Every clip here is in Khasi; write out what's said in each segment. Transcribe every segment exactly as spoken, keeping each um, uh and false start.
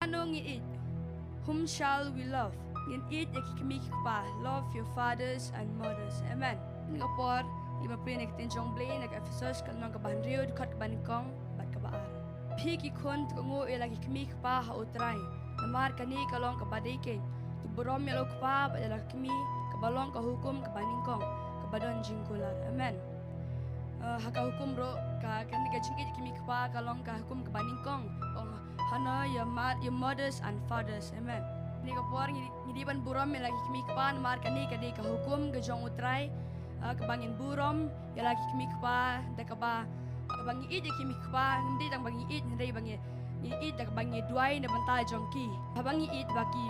Ano ngi ïeit? Whom shall we love? Ngin ïeit ïa ki kmie ki kpa. Love your fathers and mothers. Amen. Ngi ka por ngi ba prin ek tin jong Blei na ka Ephesos ka lynnong kaba hynriew dkhot kaba nyngkong bad kaba ar. Phi ki khun to kohnguh ïa la ki kmie ki kpa ha U Trai. Namar kane ka long kaba dei keiñ. To burom ïa la u kpa bad ïa la ka kmie kaba long ka hukum kaba nyngkong kaba don jingkular. Amen. Eh, ha ka hukum ruh ka kane ka jingïeit ki kmie ki kpa ka long ka hukum kaba nyngkong. Ong, honor your ma-, your mothers and fathers. Amen. Ngi ka por ngi, ngi dei ban burom ïa la ki kmie ki kpa namar kane ka dei ka hukum ka jong U Trai. Eh, kaba ngin burom ïa la ki kmie ki kpa da kaba, kaba ngi ïeit ïa ki kmie ki kpa, ngim dei tang ba ngi ïeit, hynrei ba ngi, ngi ïeit da kaba ngi duwai na bynta jong ki. Haba ngi ïeit ba ki,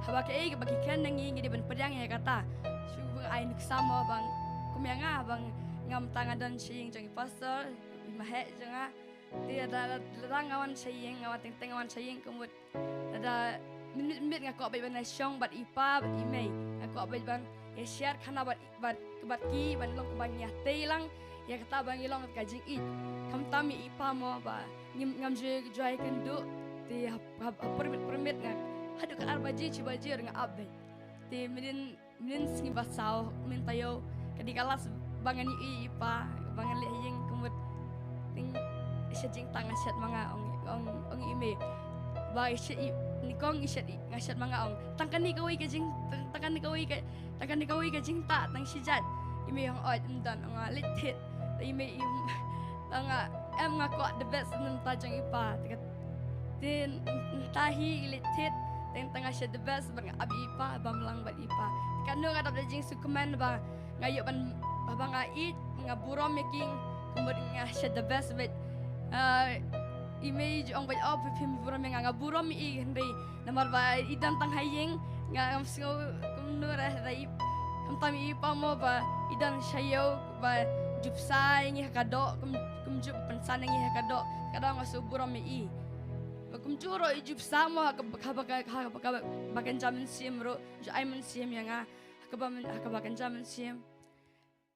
haba kaei kaba ki kren na ngi, ngi dei ban pdiang ïa kata. Shu ba ai nuksa mo ba kum ïa nga ba ngam tang nga don sha ïing jong i pastor, i maheh jong nga. Te lada, lada nga wan sha ïing, nga wan teng teng nga wan sha ïing ka mut. Lada minit minit nga kwah beit ban ïa shong bad i pa bad i mei. Nga kwah beit ban ïa share khana bad, bad, bad ki ban long ban ïa tei lang ïa kata ba ngi long ka jingïeit. Khamtam i pa mo ba ngim, ngam ju ju ïakynduh. Te ha, ha, ha pyrmit pyrmit nga haduh ka ar baje shi baje nga ap beit. Te mynnin Mynnin sngi ba saw, mynta ïoh ka dei ka last ba ngan ïohi i pa, ba ngan leit ha ïing ka mut. Tang shet jingtang nga shet ma nga, ong, ong, ong i mei. Ba i shet i, nyngkong i shet i, nga shet ma nga, ong. Tang kane kawei ka jing, tang, tang kane kawei ka, tang kane kawei ka jingtah, tang shi jait. I mei ong, oi, ym don, ong, nga leit thied. I mei i, ong, nga, em nga kwah the best na bynta jong i pa. Te ka Te mynta hi i leit thied, teng tang nga shet the best bad nga ap i pa, bam lang bad i pa. Te kano nga dap da jingsngewkmen ba nga ïoh ban, ba nga ïeit, nga burom ïa ki, ka mut nga shet the best bad. Ah, i mei ju ong bad, oh, phi, phim burom ïa nga, nga burom ïa i hynrei namar ba i don tang ha ïing, nga ngam sngew kumno re, da i, khamtam i pa mo ba i don sha ïew ba ju bsa ïa ngi ha ka doh, kum, kumjuh pynsan ïa ngi ha ka doh, ka dang nga shu burom ïa i. Ba kumjuh ruh i ju bsa mo ha ka, ha ba ka, ha ba ka, ba kynja mynsiem ruh, ju ai mynsiem ïa nga, ha kaba myn-, ha kaba kynja mynsiem.